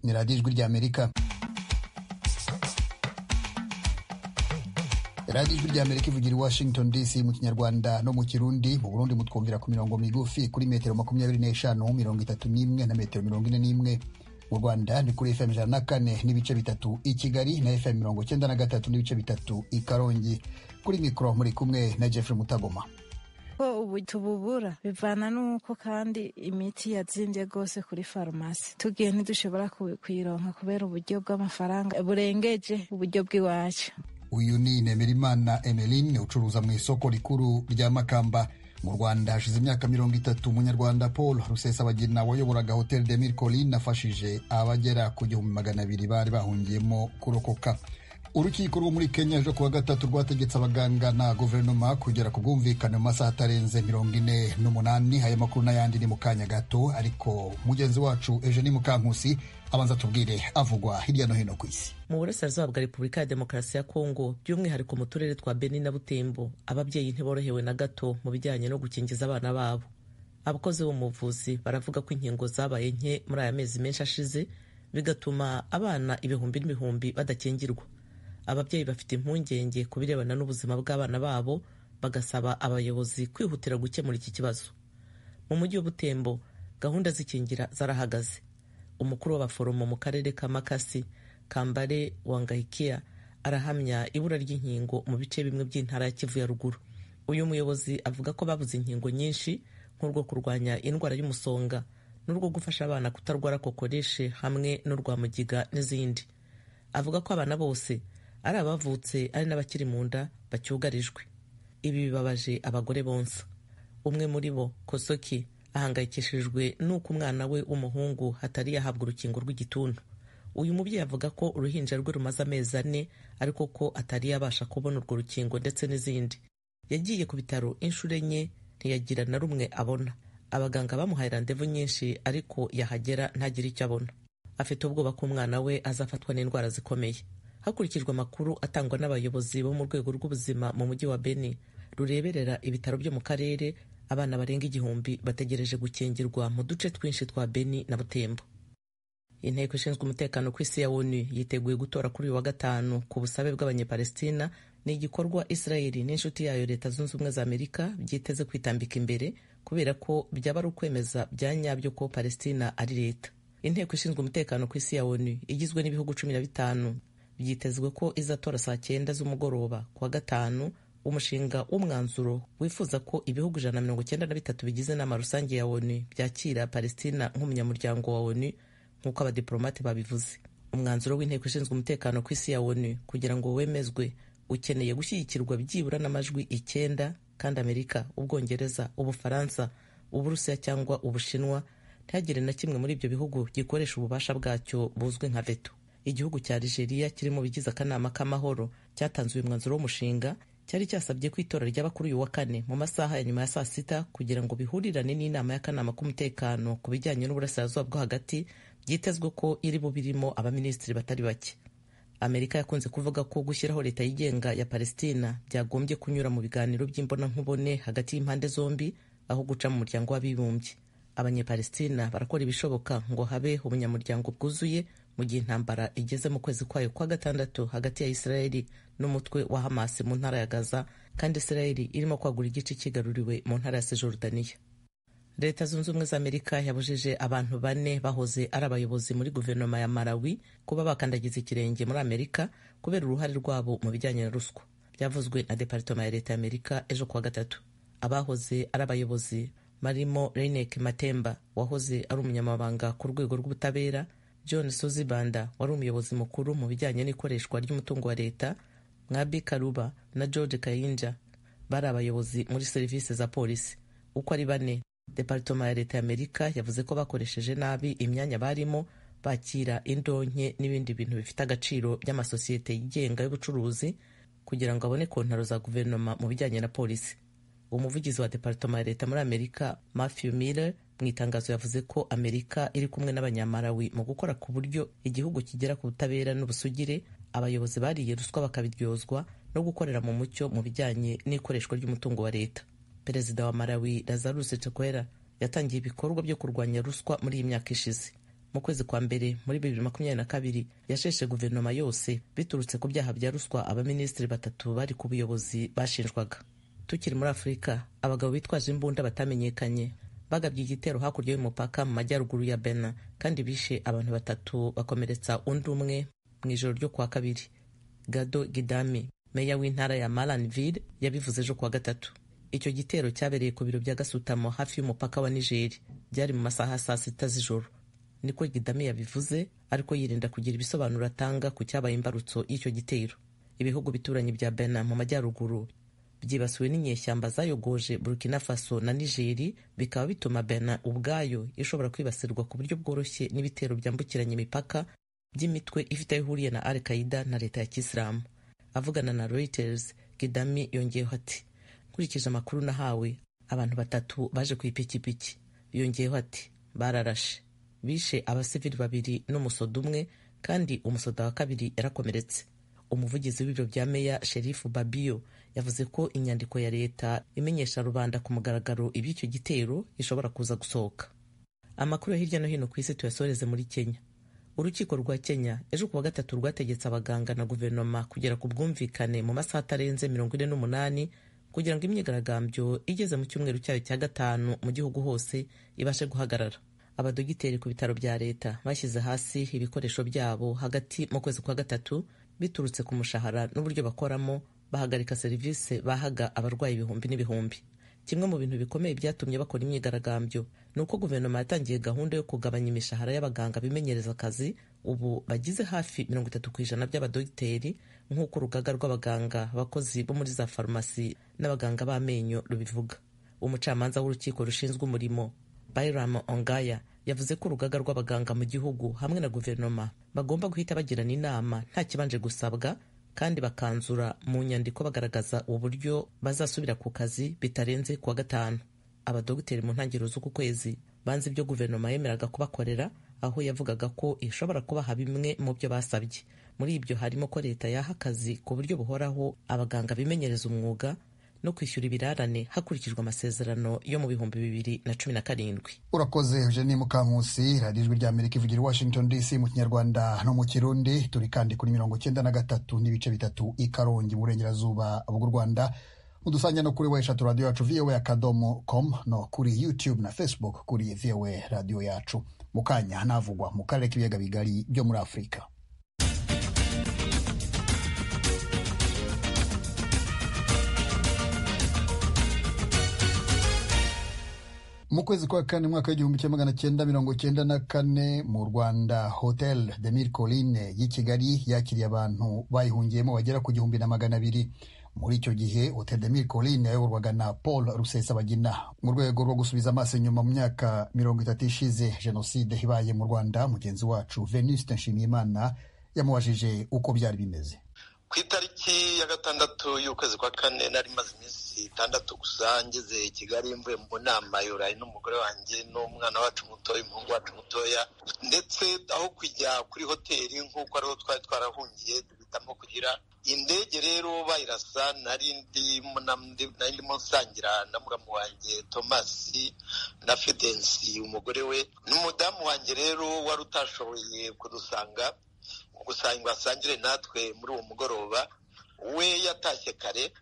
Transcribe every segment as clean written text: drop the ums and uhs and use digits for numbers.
Ni Radiyo Ijwi ry'Amerika. Radiyo Ijwi ry'Amerika ivugira i Washington DC mu Kinyarwanda no mu Kirundi. Mu Burundi mutwumvira ku mirongo migufi kuri metero 25, 31 na metero 41. Mu Rwanda ni kuri FM 104.3 i Kigali na FM 93.3 i Karongi. Kuri mikoro muri kumwe na Jeffrey Mutagoma. Ko ubu tububura bivana n'uko kandi imiti yazimbye rwose kuri farumasi, tugiye ntidushobora kuyironka kubera uburyo bw'amafaranga burengeje uburyo bw'iwacu. Uyu ni Nemerimana Emeline ucuruza mu isoko rikuru rya Makamba. Mu Rwanda hashize imyaka 30 Umunyarwanda Paul Rusesabagina wayoboraga Hotel de Mille Collines afashije abagera ku 1200 bari bahungiyemo kurokoka. Urukiko rwo muri Kenya ejo kuwa gatatu rwategetse abaganga na guverinoma kugera ku bwumvikane mu masaha atarenze 48. Aya makuru n'ayandi ni mu kanya gato, ariko mugenzi wacu Eugenie Mukankusi abanza tubwire avugwa hirya no hino ku isi. Mu burasirazuba bwa Repubulika ya Demokarasi ya Kongo, by'umwihariko mu turere twa Beni na Butembo, ababyeyi ntiborohewe na gato mu bijyanye no gukingiza abana babo. Abakozi bo mu buvuzi baravuga ko inkingo zabaye nke muri aya mezi menshi ashize, bigatuma abana ibihumbi n'ibihumbi badakingirwa. Ababyeyi bafite impungenge ku birebana n'ubuzima bw'abana babo, bagasaba abayobozi kwihutira gukemura iki kibazo. Mu mujyi wa Butembo gahunda z'ikingira zarahagaze. Umukuru w'abaforomo mu karere ka Makasi, Kambale Wangahikia, arahamya ibura ry'inkingo mu bice bimwe by'intara ya Kivu ya ruguru. Uyu muyobozi avuga ko babuze inkingo nyinshi, nk'urwo kurwanya indwara y'umusonga n'urwo gufasha abana kutarwara kokoreshe hamwe n'urwa mugiga n'izindi. Avuga ko abana bose ari abavutse ari n'abakiri mu nda bacyugarijwe. Ibi bibabaje abagore bonsa. Umwe muri bo, Kosoki, ahangayikishijwe n'uko umwana we w'umuhungu hatari yahabwa urukingo rw'igituntu. Uyu mubyeyi avuga ko uruhinja rwe rumaze amezi 4, ariko ko atari yabasha kubona urwo rukingo ndetse n'izindi. Yagiye ku bitaro inshuro 4 ntiyagira na rumwe abona. Abaganga bamuhaye randevu nyinshi, ariko yahagera ntagire icyo abona. Afite ubwoba ko umwana we azafatwa n'indwara zikomeye. Hakurikijwe amakuru atangwa n'abayobozi bo mu rwego rw'ubuzima mu mujyi wa Beni rureberera ibitaro byo mu karere, abana barenga 1000 bategereje gukingirwa mu duce twinshi twa Beni na Butembo. Inteko ishinzwe umutekano ku isi ya ONU yiteguye gutora kuri uyu wa gatanu ku busabe bw'Abanyepalestina. Ni igikorwa Israeli n'inshuti yayo Leta Zunze Ubumwe za Amerika byiteze kwitambika imbere, kubera ko byaba ari ukwemeza bya nyabyo ko Palestina ari leta. Inteko ishinzwe umutekano ku isi ya ONU igizwe n'ibihugu 15 byitezwe ko izatora saa 9 z'umugoroba kuwa gatanu umushinga w'umwanzuro wifuza ko ibihugu 193 bigize inama rusange ya ONU byakira Palestina nk'umunyamuryango wa ONU, nk'uko abadiplomate babivuze. Umwanzuro w'inteko ishinzwe umutekano ku isi ya ONU kugira ngo wemezwe ukeneye gushyigikirwa byibura n'amajwi 9, kandi Amerika, Ubwongereza, Ubufaransa, Uburusiya cyangwa Ubushinwa ntihagire na kimwe muri ibyo bihugu gikoresha ububasha bwacyo buzwi nka veto. Igihugu cya Algeria kiri mu bigize akanama k'amahoro cyatanze uyu mwanzuro w'umushinga cyari cyasabye ko itora ryaba kuri uyu wa kane mu masaha ya nyuma ya saa 6 kugira ngo bihurirane n'inama y'akanama k'umutekano ku bijyanye n'uburasirazuba bwo hagati, byitezwe ko iri bubirimo abaminisitiri batari bake. Amerika yakunze kuvuga ko gushyiraho leta yigenga ya Palestina byagombye kunyura mu biganiro by'imbonankubone hagati y'impande zombi aho guca mu muryango w'abibumbye. Abanyepalestina barakora ibishoboka ngo habe ubunyamuryango bwuzuye mu gihe intambara igeze mu kwezi kwayo kwa gatandatu hagati ya Israeli n'umutwe wa Hamas mu ntara ya Gaza, kandi Israeli irimo kwagura igice kigaruriwe mu ntara ya Cisjordania. Leta Zunze Ubumwe za Amerika yabujije abantu 4 bahoze ari abayobozi muri guverinoma ya Malawi kuba bakandagiza ikirenge muri Amerika kubera uruhare rwabo mu bijyanye na ruswa. Byavuzwe na Departoma ya Leta ya Amerika ejo kuwa gatatu. Abahoze ari abayobozi barimo Reinek Matemba wahoze ari umunyamabanga ku rwego rw'ubutabera, John Suzibanda wari umuyobozi mukuru mu bijyanye n'ikoreshwa ry'umutungo wa leta, Mwabi Karuba na George Kayinja bari abayobozi muri serivisi za polisi. Uko ari 4, Departoma ya Leta ya Amerika yavuze ko bakoresheje nabi imyanya barimo, bakira indonke n'ibindi bintu bifite agaciro by'amasosiyete yigenga y'ubucuruzi kugira ngo abone kontaro za guverinoma mu bijyanye na polisi. Umuvugizi wa Departoma ya Leta muri Amerika, Matthew Miller, mu itangazo yavuze ko Amerika iri kumwe n'Abanyamalawi mu gukora ku buryo igihugu kigera ku butabera n'ubusugire, abayobozi bariye ruswa bakabiryozwa, no gukorera mu mucyo mu bijyanye n'ikoreshwa ry'umutungo wa leta. Perezida wa Malawi Lazarus Chakwera yatangiye ibikorwa byo kurwanya ruswa muri iyi myaka ishize. Mu kwezi kwa mbere muri 2022 yasheshe guverinoma yose biturutse ku byaha bya ruswa abaminisitiri batatu bari ku buyobozi bashinjwaga. Tukiri muri Afurika, abagabo bitwaje imbunda batamenyekanye bagabye igitero hakurya y'umupaka mu majyaruguru ya Benin kandi bishe abantu batatu bakomeretsa undi umwe mu ijoro ryo kuwa kabiri. Gado Gidami, meya w'intara ya Malanville, yabivuze ejo kuwa gatatu. Icyo gitero cyabereye ku biro bya gasutamo hafi y'umupaka wa Niger, byari mu masaha saa sita z'ijoro, niko Gidami yabivuze, ariko yirinda kugira ibisobanuro atanga ku cyabaye imbarutso y'icyo gitero. Ibihugu bituranyi bya Benin mu majyaruguru byibasiwe n'inyeshyamba zayogoje Burkina Faso na Nigeri, bikaba bituma Benin ubwayo ishobora kwibasirwa ku buryo bworoshye n'ibitero byambukiranya imipaka by'imitwe ifite aho ihuriye na Al Qaeda na leta ya Kisilamu. Avugana na Reuters, Gidami yongeyeho ati: "Nkurikije amakuru nahawe, abantu batatu baje ku ipikipiki." Yongeyeho ati: "Bararashe, bishe abasivili babiri n'umusoda umwe, kandi umusoda wa kabiri yarakomeretse." Umuvugizi w'ibiro bya meya, Sherifu Babiyo, yavuze ko inyandiko ya leta imenyesha rubanda ku mugaragaro iby'icyo gitero ishobora kuza gusohoka. Amakuru ya hirya no hino ku isi tuyasoreze muri Kenya. Urukiko rwa Kenya ejo kuwa gatatu rwategetse abaganga na guverinoma kugera ku bwumvikane mu masaha atarenze 48 kugira ngo imyigaragambyo igeze mu cyumweru cyayo cya gatanu mu gihugu hose ibashe guhagarara. Abadogiteri ku bitaro bya leta bashyize hasi ibikoresho byabo hagati mu kwezi kwa gatatu biturutse ku mushahara n'uburyo bakoramo, bahagarika serivisi bahaga abarwayi ibihumbi n'ibihumbi. Kimwe mu bintu bikomeye byatumye bakora imyigaragambyo ni uko guverinoma yatangiye gahunda yo kugabanya imishahara y'abaganga bimenyereza akazi, ubu bagize hafi 30% by'abadogiteri, nk'uko urugaga rw'abaganga, abakozi bo muri za farumasi n'abaganga b'amenyo rubivuga. Umucamanza w'urukiko rushinzwe umurimo, Bayram Ongaya, yavuze ko urugaga rw'abaganga mu gihugu hamwe na guverinoma bagomba guhita bagirana inama nta kibanje gusabwa, kandi bakanzura mu nyandiko bagaragaza uburyo bazasubira ku kazi bitarenze kuwa gatanu. Abadogiteri mu ntangiriro z'uku kwezi banze ibyo guverinoma yemeraga kubakorera, aho yavugaga ko ishobora kubaha bimwe mu byo basabye. Muri ibyo harimo ko leta yaha akazi ku buryo buhoraho abaganga bimenyereza umwuga no kwishyura ibirarane hakurikijwe amasezerano yo mu 2017. Urakoze Eugenie Mukankusi. Radiyo Ijwi ry'Amerika ivugira i Washington DC mu Kinyarwanda no mu Kirundi. Turi kandi kuri 93.3 i Karongi mu burengerazuba bw'u Rwanda. Udusanga no kuri w radiyo yacu voa.com, no kuri YouTube na Facebook kuri VOA radiyo yacu. Mu kanya navugwa mu karere k'ibiyaga bigari byo muri Afurika. Mu kwezi kwa kane mwaka w'1994 mu Rwanda, Hotel de Mille Collines y'i Kigali yakiriye abantu bayihungiyemo bagera ku 1200. Muri icyo gihe Hotel de Mille Collines yayoborwaga na Paul Rusesabagina. Mu rwego rwo gusubiza amaso inyuma mu myaka 30 ishize jenoside ibaye mu Rwanda, mugenzi wacu Venuste Nshimiyimana yamubajije uko byari bimeze. Ku itariki ya 6 y'ukwezi kwa kane nari maze iminsi 6 gusa ngeze i Kigali mvuye mu nama yurayi n'umugore wanjye n'umwana wacu mutoya, umuhungu wacu mutoya, ndetse aho kujya kuri hoteli nk'uko ariho twari twarahungiye duhitamo kugira indege. Rero bayirasa nari ndimo nsangira na muramu wanjye Thomas na Fidensi umugore we n'umudamu wanjye rero wari utashoboye kudusanga gusa ngo asangire natwe muri uwo mugoroba. We yatashye kare,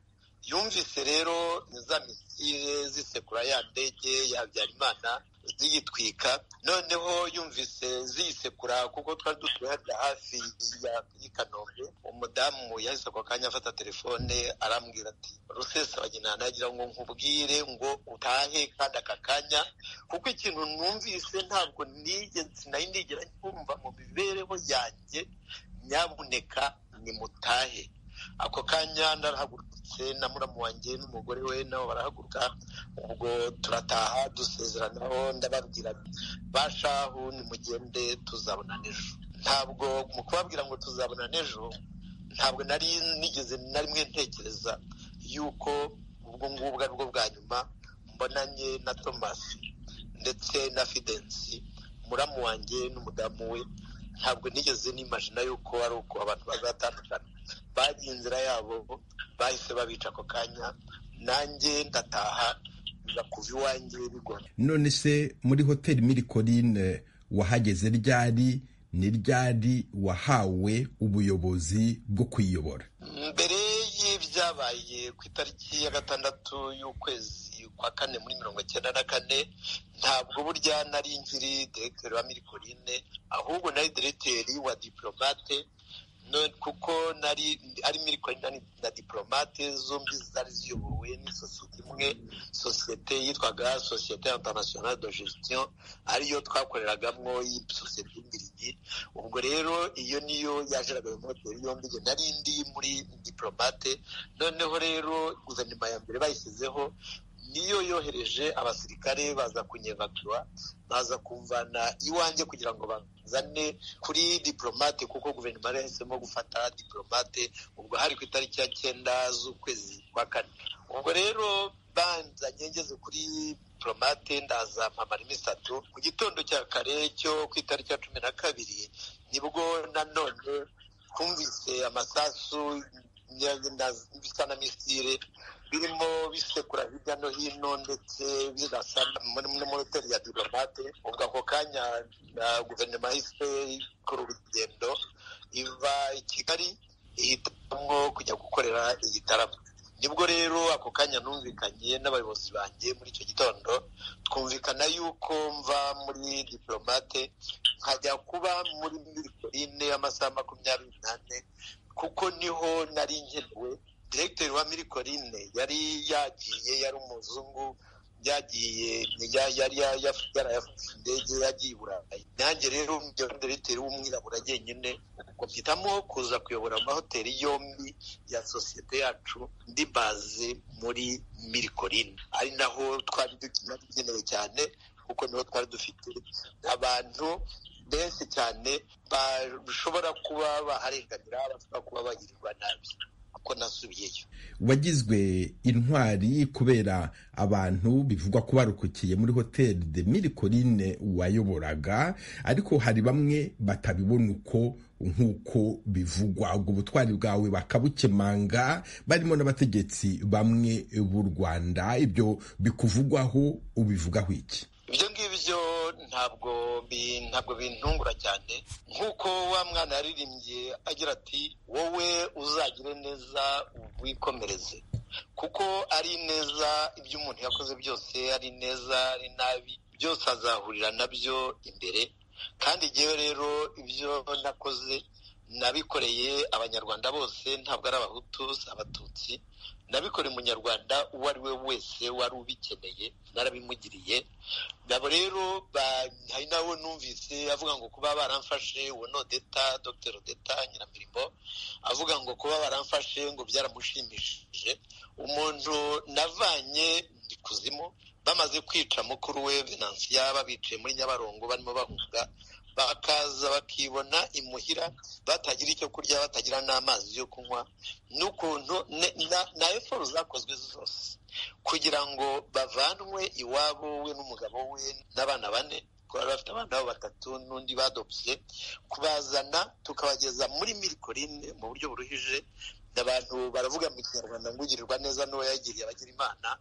yumvise rero za misile zisekura ya ndege ya Habyarimana ziyitwika. Noneho yumvise ziyisekura kuko twari dutuye harya hafi y'i Kanombe. Umudamu yahise ako kanya afata telefone arambwira ati: "Rusesabagina, nagira ngo nkubwire ngo utahe kandi aka kanya, kuko ikintu numvise ntabwo nigeze nari nigera nkumva mu mibereho yanjye, nyabuneka nimutahe." Ako kanya narahagurutse na muramu wanjye n'umugore we nabo barahaguruka, ubwo turataha dusezeranaho. Ndababwira: "Bashahu, nimugende, tuzabona n'ejo." Ntabwo mu kubabwira ngo tuzabona n'ejo, ntabwo nari nigeze na rimwe ntekereza yuko ubwo ngubwo aribwo bwa nyuma mbonanye na Thomas ndetse na Fidensi muramu wanjye n'umudamu we. Ntabwo nigeze nimajina yuko ari uko abantu bazatandukana. Bagiye inzira yabo, bahise babica ako kanya, nanjye ndataha nza kuva iwanjye bigora. None se muri hoteli Mille Collines Wahageze ryari? Ni ryari wahawe ubuyobozi bwo kuyiyobora? Mbere y'ibyabaye ku itariki ya 6 y'ukwezi kwa 4 muri 1994, ntabwo burya nari nkiri diregiteri wa Mille Collines, ahubwo nari diregiteri wa Diplomate, kuko nari ari Mille Collines na Diplomate zombi zari ziyobowe n'isosiyete imwe, sosiyete yitwaga Société Internationale de Gestion, ariyo twakoreragamo y'isosiyete y'Imbirigi. Ubwo rero iyo niyo yajeraga ayo mahoteli yombi, nari ndi muri Diplomate. Noneho rero guverinoma ya mbere bayishyizeho niyo yohereje abasirikare baza kunyevakuwa, baza kumvana iwanjye kugira ngo bazane kuri Diplomate, kuko guverinoma yahisemo gufata Diplomate. Ubwo hari ku itariki ya 9 z'ukwezi kwa 4. Ubwo rero banzanye ngeze kuri Diplomate, ndaza mpamara iminsi 3. Mu gitondo cya kare cyo ku itariki ya 12 nibwo nanone twumvise amasasu bisa na misile birimo bisekura hirya no hino, ndetse birasa muri hoteli ya Diplomate. Ubwo ako kanya guverinoma yahise ikora urugendo iva i Kigali ihitamo kujya gukorera igitaramo. Nibwo rero ako kanya numvikanye n'abayobozi banjye muri icyo gitondo, twumvikana yuko mva muri Diplomate nkajya kuba muri Mille Collines amasaha 24, kuko niho nari nkenewe. Diregiteri wa Mille Collines yari yagiye, yari umuzungu, yagiye yari yarayafashe indege yagiye i Burayi. Nanjye rero diregiteri w'umwirabura jyenyine, ubwo mpitamo kuza kuyobora amahoteli yombi ya sosiyete yacu ndi baze muri Mille Collines, ari naho twari dukenewe cyane, kuko niho twari dufite abantu benshi cyane bashobora kuba baharenganira, bashobora kuba bagirirwa nabi. Ko nasubiyeyo. Wagizwe intwari kubera abantu bivugwa ko barokokiye muri hoteli de Mille Collines wayoboraga, ariko hari bamwe batabibona uko nk'uko bivugwa. Ubwo butwari bwawe bakabukemanga, barimo n'abategetsi bamwe b'u Rwanda. Ibyo bikuvugwaho ubivugaho iki? Ibyo ngibyo ntabwo bintungura cyane, nk'uko wa mwana yaririmbye agira ati wowe uzagire neza wikomereze, kuko ari neza ibyo umuntu yakoze byose, ari neza ari nabi byose azahurira nabyo imbere. Kandi jyewe rero ibyo nakoze nabikoreye Abanyarwanda bose, ntabwo ari Abahutu si Abatutsi, nabikoreye Umunyarwanda uwo ari we wese wari ubikeneye, narabimugiriye. Nabo rero hari nawe numvise avuga ngo kuba baramfashe, uwo ni Odeta, Dr Odeta Nyiramirimbo, avuga ngo kuba baramfashe ngo byaramushimishije. Umuntu navanye ikuzimu, bamaze kwica mukuru we Venantia, babiciye muri Nyabarongo barimo bahunga, bakaza bakibona imuhira batagira icyo kurya, batagira n'amazi yo kunywa, n'ukuntu na eforo zakozwe zose kugira ngo bavanwe iwabo we n'umugabo we n'abana 4, kuko bari bafite abana babo 3 n'undi badopse, kubazana tukabageza muri Mille Collines mu buryo buruhije. Abantu baravuga mu Kinyarwanda ngo ugirirwa neza n'uwo yagiriye abagira Imana,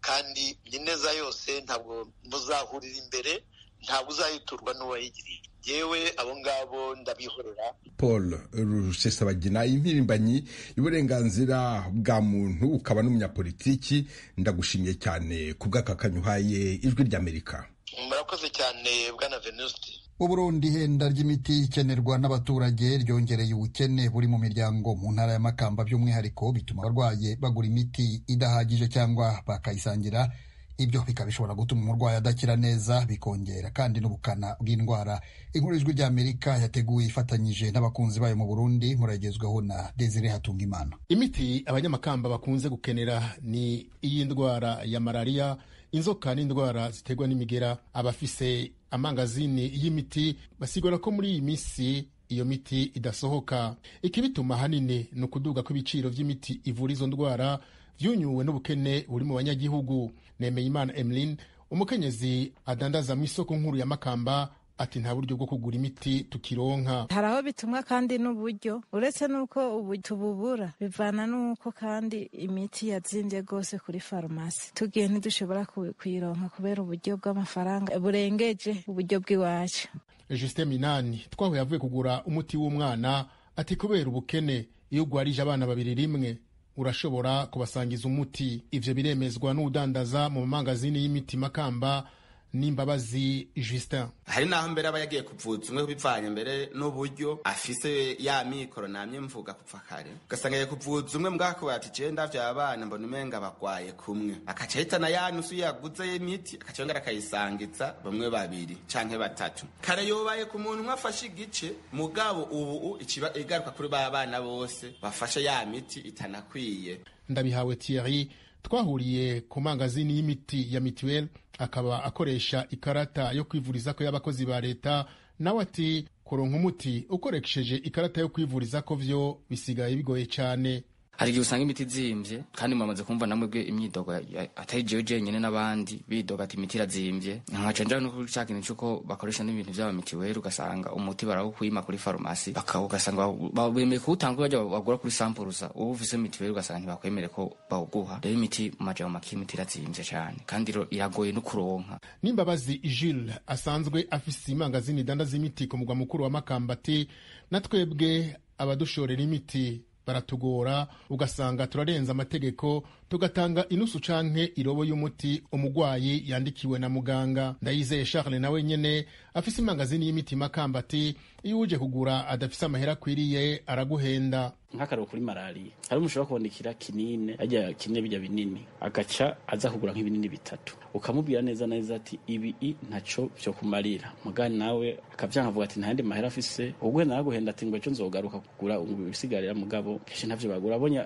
kandi ni neza yose ntabwo muzahurira imbere, ntabwo uzayiturwa n'uwayigiriye. Yewe abo ngabo ndabihorera. Paul Rusesabagina, impirimbanyi y'uburenganzira bwa muntu ukaba n'umunyapolitiki, ndagushimiye cyane ku bw'aka uhaye Ijwi ry'Amerika. Murakoze cyane bwana Venuste. Uburundi, ihenda ry'imiti ikenerwa n'abaturage ryongereye ubukene buri mu miryango mu ntara ya Makamba by'umwihariko, bituma abarwaye bagura imiti idahagije cyangwa bakayisangira. Ibyo bikaba bishobora gutuma umurwayi adakira neza, bikongera kandi n'ubukana bw'indwara. Inkuru Ijwi ry'Amerika yateguye ifatanyije n'abakunzi bayo mu Burundi, muragezweho na Desire Hatungimana. Imiti abanyamakamba bakunze gukenera ni iy'indwara ya malaria, inzoka n'indwara ziterwa n'imigera. Abafise amangazini y'imiti basigura ko muri iyi minsi iyo miti idasohoka. Ikibituma hanini ni ukuduga kw'ibiciro vy'imiti ivura izo ndwara vyunyuwe n'ubukene buri mu banyagihugu. Nemeyimana Emeline, umukenyezi adandaza mu isoko nkuru ya Makamba, Ati nta buryo bwo kugura imiti tukironka. Hari aho bitumwa kandi n'uburyo, uretse n'uko ubu tububura, bivana n'uko kandi imiti yazimbye rwose kuri farumasi. Tugiye ntidushobora kuyironka kubera uburyo bw'amafaranga burengeje uburyo bw'iwacu. Justin Minani twahuye avuye kugura umuti w'umwana, ati kubera ubukene iyo ugwarije abana babiri rimwe urashobora kubasangiza umuti. Ivyo biremezwa n'udandaza mu mangazini y'imiti Makamba, n'Imbabazi Justin. Hari naho mbere aba yagiye kuvuza umwe bivanye mbere n'uburyo afise ya mikoro namye mvuga kupfa kare, ugasanga yagiye kuvuza umwe mbwako ati je ndavya abana mbona umenga bagwaye kumwe, akaca ahitana ya nusu yaguze y'imiti akaca yongera akayisangiza bamwe babiri canke batatu. Kare yobaye ku muntu umwe afashe igice, mugabo ubu ikiba igaruka kuri ba bana bose bafashe ya miti itanakwiye. Ndabihawe Thierry twahuriye ku mangazini y'imiti ya mituweli, akaba akoresha ikarata yo kwivurizako y'abakozi ba leta, nawe ati kuronka umuti ukoresheje ikarata yo kwivurizako vyo bisigaye bigoye cyane. Hari igihe usanga imiti izimvye, kandi mwamaze kumva namwebwe imyidogo atari jewe jenyene, n'abandi bidoga ati imiti irazimvye. Nkaca nja no kuri ca kintu c'uko bakoresha n'ibintu vy'aba mitiweli, ugasanga umuti barawukwima kuri farumasi, ugasanga bemeye kuwutanga baja bagura kuri sampurusa, uba ufise mitiweli ugasanga ntibakwemere ko bawuguha. Rero imiti mu majambo make imiti irazimvye cane, kandi iragoye no kuronka. N'Imbabazi Jules asanzwe afise imangazini idandaza imiti ku mugwa mukuru wa Makamba, ati na twebwe abadushorera imiti baratugora, ugasanga turarenza amategeko tugatanga inusu canke irobo y'umuti umugwayi yandikiwe na muganga. Ndayizeye Charles nawe nyene afise imangazini y'imiti Makamba, ati iyo uje kugura adafise amahera akwiriye araguhenda. Nk'akararo kuri malariya, hari umuntu ushobora kubandikira kinine ajya kinine bijya binini, agaca aza kugura nk'ibinini bitatu, ukamubwira neza neza ati ibi ntaco vyo kumarira, mugani nawe akavyanga avuga ati nta yandi mahera afise, uguhenda araguhenda ati ngo ejo nzogaruka kugura ibisigarira, mugabo kenshi ntavyo bagura, abonye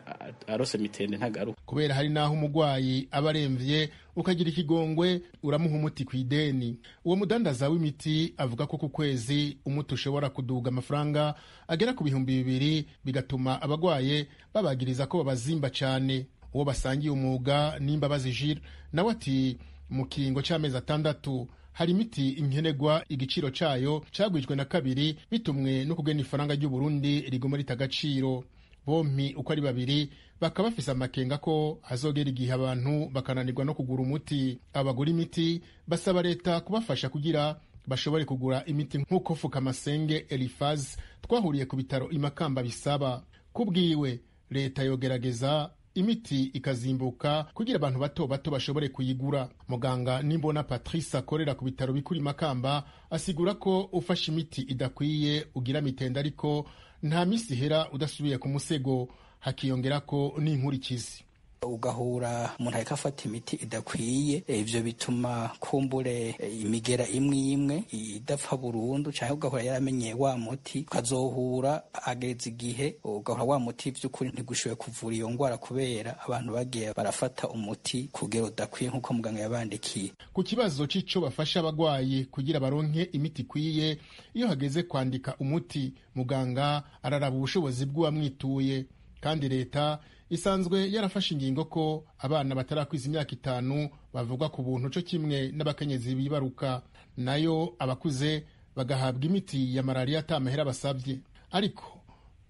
arose mitende ntagaruka. Kubera hari naho umugwayi aba aremvye ukagira ikigongwe uramuha umuti ku ideni. Uwo mudandaza w'imiti avuga ko ku kwezi umuti ushobora kuduga amafaranga agera ku 2000, bigatuma abagwaye babagiriza ko babazimba cyane. Uwo basangiye umwuga n'Imbabazi Jules nawe ati mu kiringo c'amezi 6 hari imiti inkenegwa igiciro cayo cagwijwe na kabiri, bitumwe no kugena ifaranga ry'u Burundi riguma rita agaciro. Bompi uko ari babiri bakaba bafise amakenga ko hazogera igihe abantu bakananirwa no kugura umuti. Abagura imiti basaba leta kubafasha kugira bashobore kugura imiti nk'uko Fukamasenge Elifaz twahuriye ku bitaro i Makamba bisaba. Kubwiwe leta yogerageza imiti ikazimbuka kugira abantu bato bato bashobore kuyigura. Muganga Nimbona Patrice akorera ku bitaro bikuru i Makamba asigura ko ufashe imiti idakwiye ugira mitende, ariko nta misi ihera udasubiye ku musego, hakiyongerako n'inkurikizi. Ugahura umuntu ariko afata imiti idakwiye, ivyo bituma kumbure imigera imwe imwe idapfa burundu, canke ugahura yaramenyeye wa muti, ukazohura ageze igihe ugahura wa muti vy'ukuri ntigushoboye kuvura iyo ngwara, kubera abantu bagiye barafata umuti kugera udakwiye nk'uko muganga yabandikiye. Ku kibazo c'ico bafasha abagwayi kugira baronke imiti ikwiye, iyo hageze kwandika umuti muganga araraba ubushobozi bw'uwamwituye, kandi leta isanzwe yarafashe ingingo ko abana batarakwiza imyaka 5 bavugwa ku buntu co kimwe n'abakenyezi bibaruka, nayo abakuze bagahabwa imiti ya malariya ata mahera basabye. Ariko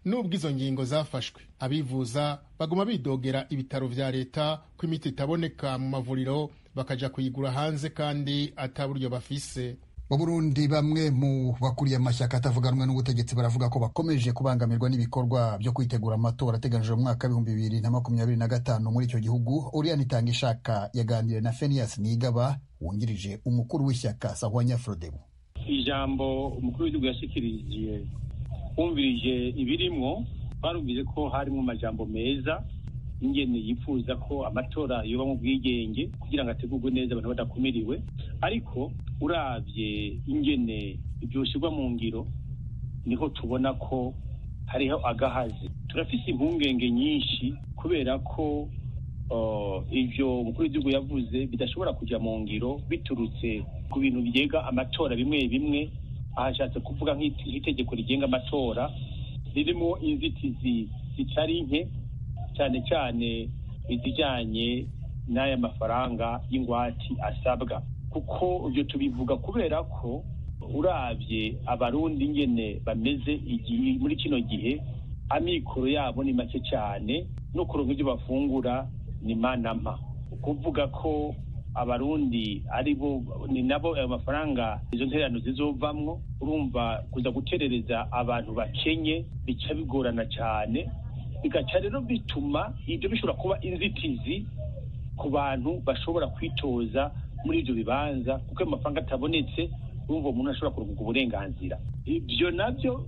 nubwo izo ngingo zafashwe, abivuza baguma bidogera ibitaro vya leta ko imiti itaboneka mu mavuriro, bakaja kuyigura hanze kandi ata buryo bafise. Mu Burundi bamwe mu bakuriye amashyaka atavuganwe n'ubutegetsi baravuga ko bakomeje kubangamirwa n'ibikorwa byo kwitegura amatora ateganijwe mu mwaka 2025 muri icyo gihugu. Oriane Itangishaka yaganiriye na Phineas Nigaba wungirije umukuru w'ishyaka Sahwanya Frodebu. Ijambo umukuru w'igihugu yashikirije, wumvirije ibirimwo, barumvise ko harimo amajambo meza ingene yifuza ko amatora yoba mu bwigenge kugira ngo ategurwe neza abantu badakumiriwe, ariko uravye ingene ivyoshyirwa mu ngiro niho tubona ko hariho agahazi. Turafise impungenge nyinshi kubera ko ivyo umukuru w'igihugu yavuze bidashobora kuja mu ngiro biturutse ku bintu bigenga amatora bimwe bimwe. Ahashatse kuvuga nk'itegeko rigenga amatora ririmo inzitizi zitari nke, cyane cyane izijyanye n'aya mafaranga y'ingwate asabwa, kuko ibyo tubivuga kubera ko Uravye Abarundi ingene bameze muri kino gihe, amikoro yabo ni make cyane, no kuronka ibyo bafungura ni manama. Kuvuga ko Abarundi aribo ni nabo ayo mafaranga izo ntererano zizovamwo, urumva kuza guterereza abantu bakenye bica bigorana cyane, bigaca rero bituma ibyo bishobora kuba inzitizi ku bantu bashobora kwitoza muri ibyo bibanza, kuko ayo mafaranga atabonetse urumva umuntu ashobora kuronka uburenganzira. Ibyo nabyo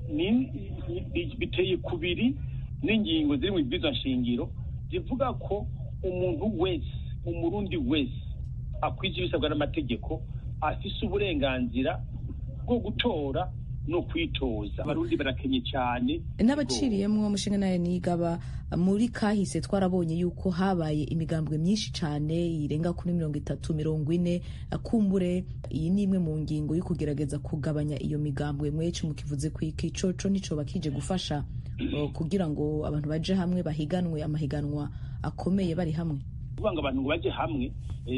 biteye kubiri n'ingingo ziri mu ibwirizwa nshingiro zivuga ko umuntu wese, Umurundi wese akwije ibisabwa n'amategeko, afise uburenganzira bwo gutora no kwitoza. Abarundi barakenye cyane. N'abaciriyemwo mushinga naye nigaba, muri kahise twarabonye yuko habaye imigambwe myinshi cyane irenga kuri 30, 40. Kumbure iyi ni imwe mu ngingo yo kugerageza kugabanya iyo migambwe. Mwece mukivuze kwiki coco nico bakije gufasha kugira ngo abantu baje hamwe bahiganwe amahiganwa akomeye bari hamwe? Kuvuga ngo abantu ngo baje hamwe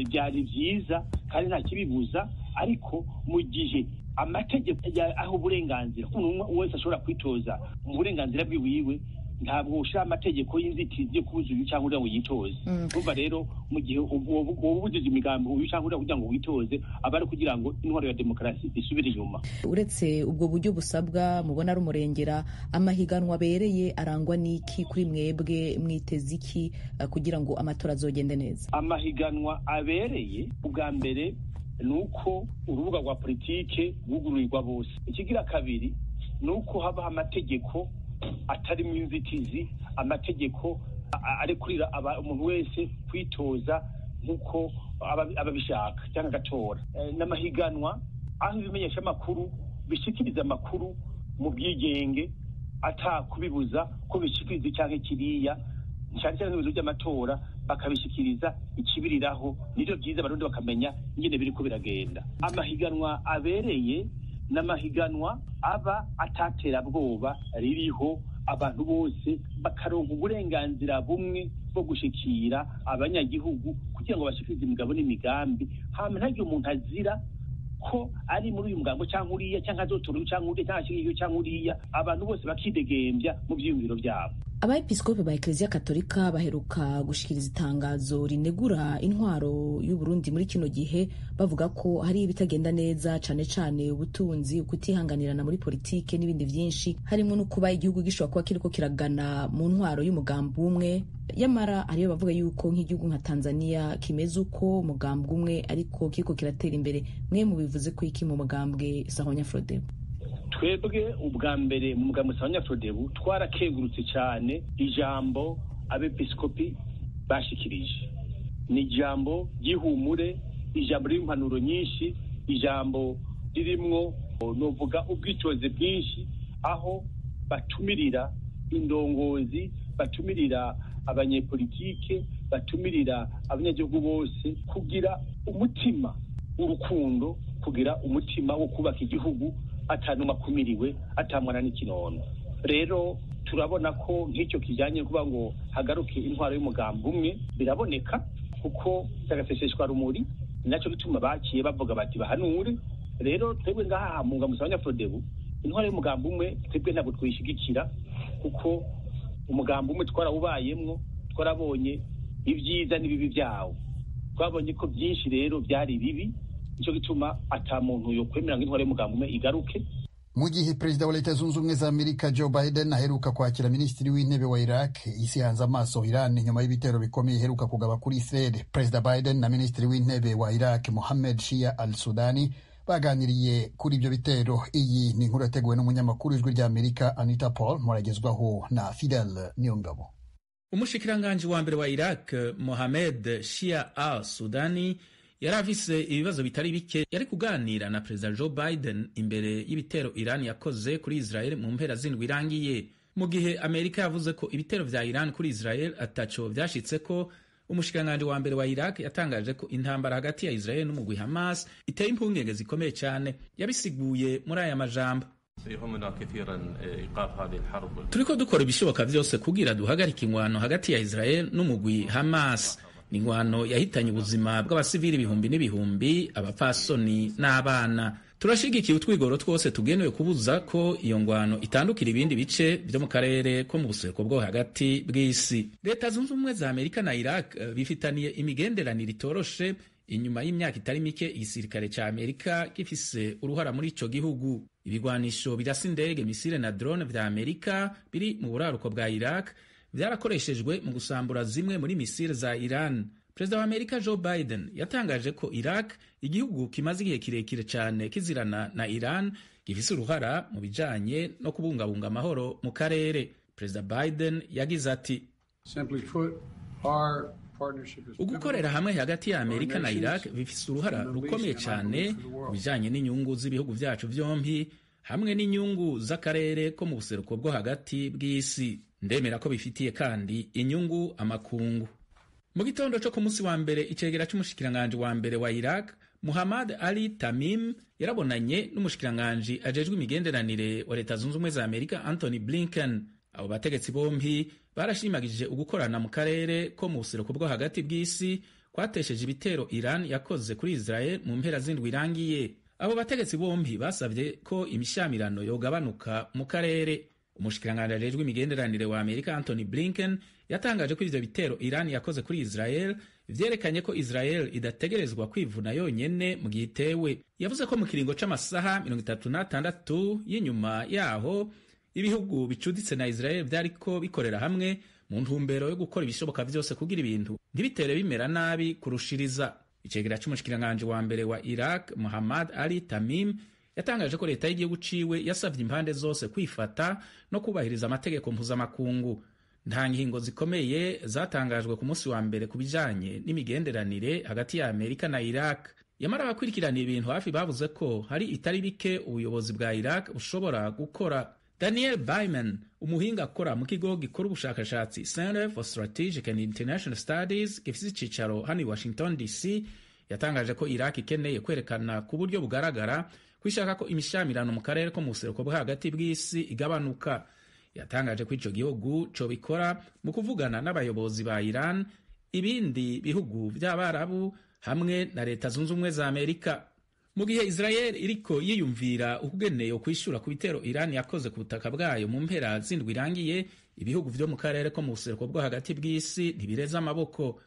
byari byiza kandi nta kibibuza, ariko mu gihe amategeko aho uburenganzira umuntu wese ashobora kwitoza mu burenganzira bwiwiwe, ntabwo ushira amategeko y'inzitizi yo kubuza uyu cyangwa uriya ngo yitoze. Urumva rero mu gihe woba ubujije imigambi uyu cyangwa uriya kugira ngo witoze, aba ari kugira ngo intwaro ya demokarasi isubire inyuma. Uretse ubwo buryo busabwa mubona ari umurengera, amahiganwa abereye arangwa n'iki kuri mwebwe? Mwiteze iki kugira ngo amatora azogende neza? Amahiganwa abereye, ubwa mbere ni uko urubuga rwa politike rwugururirwa bose. Ikigira kabiri ni uko habaho amategeko atarimo inzitizi, amategeko arekurira umuntu wese kwitoza nk'uko ababishaka cyangwa agatora, n'amahiganwa aho ibimenyesha amakuru bishikiriza amakuru mu bwigenge atakubibuza ko bishikiriza cyangwa kiriya, cyane cyane nk'ibibazo by'amatora bakabishikiriza ikibiriraho. Nibyo byiza, Abarundi bakamenya ingene biriko biragenda. Amahiganwa abereye n'amahiganwa aba ataterabwoba ririho, abantu bose bakaronka uburenganzira bumwe bwo gushikira abanyagihugu kugira ngo bashikirize imigabo n'imigambi, hama ntagire umuntu azira ko ari muri uyu mugambo cyangwa uriya, cyangwa azotora uyu cyangwa uriya, cyangwa ashyigikiye uyu cyangwa uriya, abantu bose bakidegembya mu byiyumviro byabo. Abepiskopi ba Eklezia Katolika baheruka gushikiriza itangazo rinegura intwaro y'u Burundi muri kino gihe, bavuga ko hari ibitagenda neza, cane cane ubutunzi, ukutihanganirana muri politike n'ibindi vyinshi, harimo no kuba igihugu gishobora kuba kiriko kiragana mu ntwaro y'umugambi umwe. Yamara hariyo bavuga yuko nk'igihugu nka Tanzania kimeze uko umugambi umwe ariko kiriko kiratera imbere. Mwe mubivuze ko iki mu mugambwe Sahonya Frodebu? Twebwe ubwa mbere mu mugambi Sahonya Frodebu twarakengurutse cyane ijambo abepiskopi bashikirije. Ni ijambo ry'ihumure, ijambo ririmo impanuro nyinshi, ijambo ririmwo novuga ubwicoze bwinshi, aho batumirira indongozi, batumirira abanyepolitike, batumirira abanyagihugu bose kugira umutima w'urukundo, kugira umutima wo kubaka igihugu atanuma kumiriwe, atamwana n'ikinono. Rero turabona ko nk'icyo kijyanye kuba ngo hagaruke intwaro y'umugambi umwe biraboneka, kuko tagaseseshwa rumuri, nacyo gituma bakiye bavuga bati bahanure. Rero twebwe ngaha mu mugambi wa Frodebu, intwaro y'umugambi umwe twebwe ntabwo twishigikira, kuko umugambi umwe twarawubayemwo, twarabonye ibyiza n'ibibi byawo, twabonye ko byinshi rero byari bibi. Nicyo gituma ata muntu yokwemera ngo intwaro y'umugambi umwe igaruke. Mu gihe perezida wa Leta Zunze Ubumwe za Amerika Joe Biden aheruka kwakira minisitiri w'intebe wa Iraq, isi hanze amaso Iran nyuma y'ibitero bikomeye iheruka kugaba kuri Israel. Perezida Biden na minisitiri w'intebe wa Iraq Mohammed Shia al-Sudani baganiriye kuri ibyo bitero. Iyi ni inkuru yateguwe n'umunyamakuru w'Ijwi ry'Amerika Anita Paul, muragezwaho na Fidel Niyongabo. Umushikiranganji wa mbere wa Iraq Mohammed Shia al-Sudani yari afise ibibazo bitari bike yari kuganira na perezida Joe Biden imbere y'ibitero Iran yakoze kuri Israel mu mpera z'indwi irangiye. Mu gihe Amerika yavuze ko ibitero vya Iran kuri Israel ataco vyashitseko, umushikiranganji wa mbere wa Iraq yatangaje ko intambara hagati ya Israel n'umugwi Hamas iteye impungenge zikomeye cyane. Yabisiguye muri aya majambo: turiko dukora ibishoboka vyose kugira duhagarike ingwano hagati ya Israel n'umugwi Hamas. Ni ingwano yahitanye ubuzima bw'abasivili ibihumbi n'ibihumbi, abapfasoni n'abana. Turashigikiye utwigoro twose tugenewe kubuza ko iyo ngwano itandukira ibindi bice vyo mu karere ko mu buseruko bwo hagati bw'isi. Leta Zunze Ubumwe za Amerika na Iraq bifitaniye imigenderanire itoroshe inyuma y'imyaka itari mike igisirikare ca Amerika gifise uruhara muri ico gihugu. Ibigwanisho birasa indege, misile na drone vya Amerika biri mu buraruko bwa Iraq vyarakoreshejwe mu gusambura zimwe muri misile za Iran. Perezida wa Amerika Joe Biden yatangaje ko Iraq, igihugu kimaze igihe kirekire cyane kizirana na Iran, gifise uruhara mu bijanye no kubungabunga amahoro mu karere. Perezida Biden yagize ati: "Ugukorera hamwe hagati ya Amerika na Iraq bifise uruhara rukomeye cyane mu bijanye n'inyungu z'ibihugu vyacu vyompi hamwe n'inyungu z'akarere ko mu buseruko bwo hagati bw'isi. Ndemera ko bifitiye kandi inyungu amakungu." Mu gitondo cyo ku munsi wa mbere, icegera c'umushikiranganji wa mbere wa Iraq Muhammad Ali Tamim yarabonanye n'umushikiranganji ajejwe imigenderanire wa Leta Zunze Ubumwe za Amerika Anthony Blinken. Abo bategetsi bompi barashimagije ugukorana mu karere ko mu buseruko bwo hagati bw'isi kwatesheje ibitero Iran yakoze kuri Israel mu mpera z'indwi irangiye. Abo bategetsi bompi basabye ko imishamirano yogabanuka mu karere. Umushikiranganji ajejwe imigenderanire wa Amerika Anthony Blinken yatangaje ko ivyo bitero Iran yakoze kuri Israel vyerekanye ko Israel idategerezwa kwivuna yonyene mu gihe itewe. Yavuze ko mu kiringo c'amasaha 36 y'inyuma yaho, ibihugu bicuditse na Israel vyariko bikorera hamwe mu ntumbero yo gukora ibishoboka vyose kugira ibintu ntibitere bimera nabi kurushiriza. Icegera c'umushikiranganji wa mbere wa Iraq Muhammad Ali Tamim yatangaje ko leta y'igihugu ciwe yasavye impande zose kwifata no kubahiriza amategeko mpuzamakungu. Nta ngingo zikomeye zatangajwe ku munsi wa mbere ku bijanye n'imigenderanire hagati ya Amerika na Iraq. Yamara abakurikirana ibintu hafi bavuze ko hari itari bike ubuyobozi bwa Iraq bushobora gukora. Daniel Byman, umuhinga akora mu kigo gikora ubushakashatsi Center for Strategic and International Studies gifise icicaro hano i Washington DC, yatangaje ko Iraq ikeneye kwerekana ku buryo bugaragara ko ishaka ko imishamirano mu karere ko mu buseruko bwo hagati bw'isi igabanuka. Yatangaje ko ico gihugu cobikora mu kuvugana n'abayobozi ba Iran, ibindi bihugu vy'Abarabu hamwe na Leta Zunze Ubumwe za Amerika. Mu gihe Israel iriko yiyumvira ukugeneye kwishura ku bitero Iran yakoze ku butaka bwayo mu mpera z'indwi irangiye, ibihugu vyo mu karere ko mu buseruko bwo hagati bw'isi ntibireze amaboko.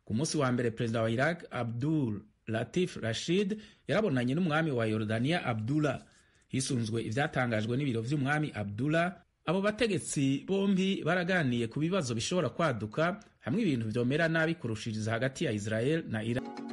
Ku munsi wa mbere, perezida wa Iraq Abdul Latif Rashid yarabonanye n'umwami wa Yordania Abdullah. Hisunzwe ivyatangajwe n'ibiro vy'umwami Abdullah, abo bategetsi bombi baraganiye ku bibazo bishobora kwaduka hamwe ibintu vyomera nabi kurushiriza hagati ya Israel na Iran.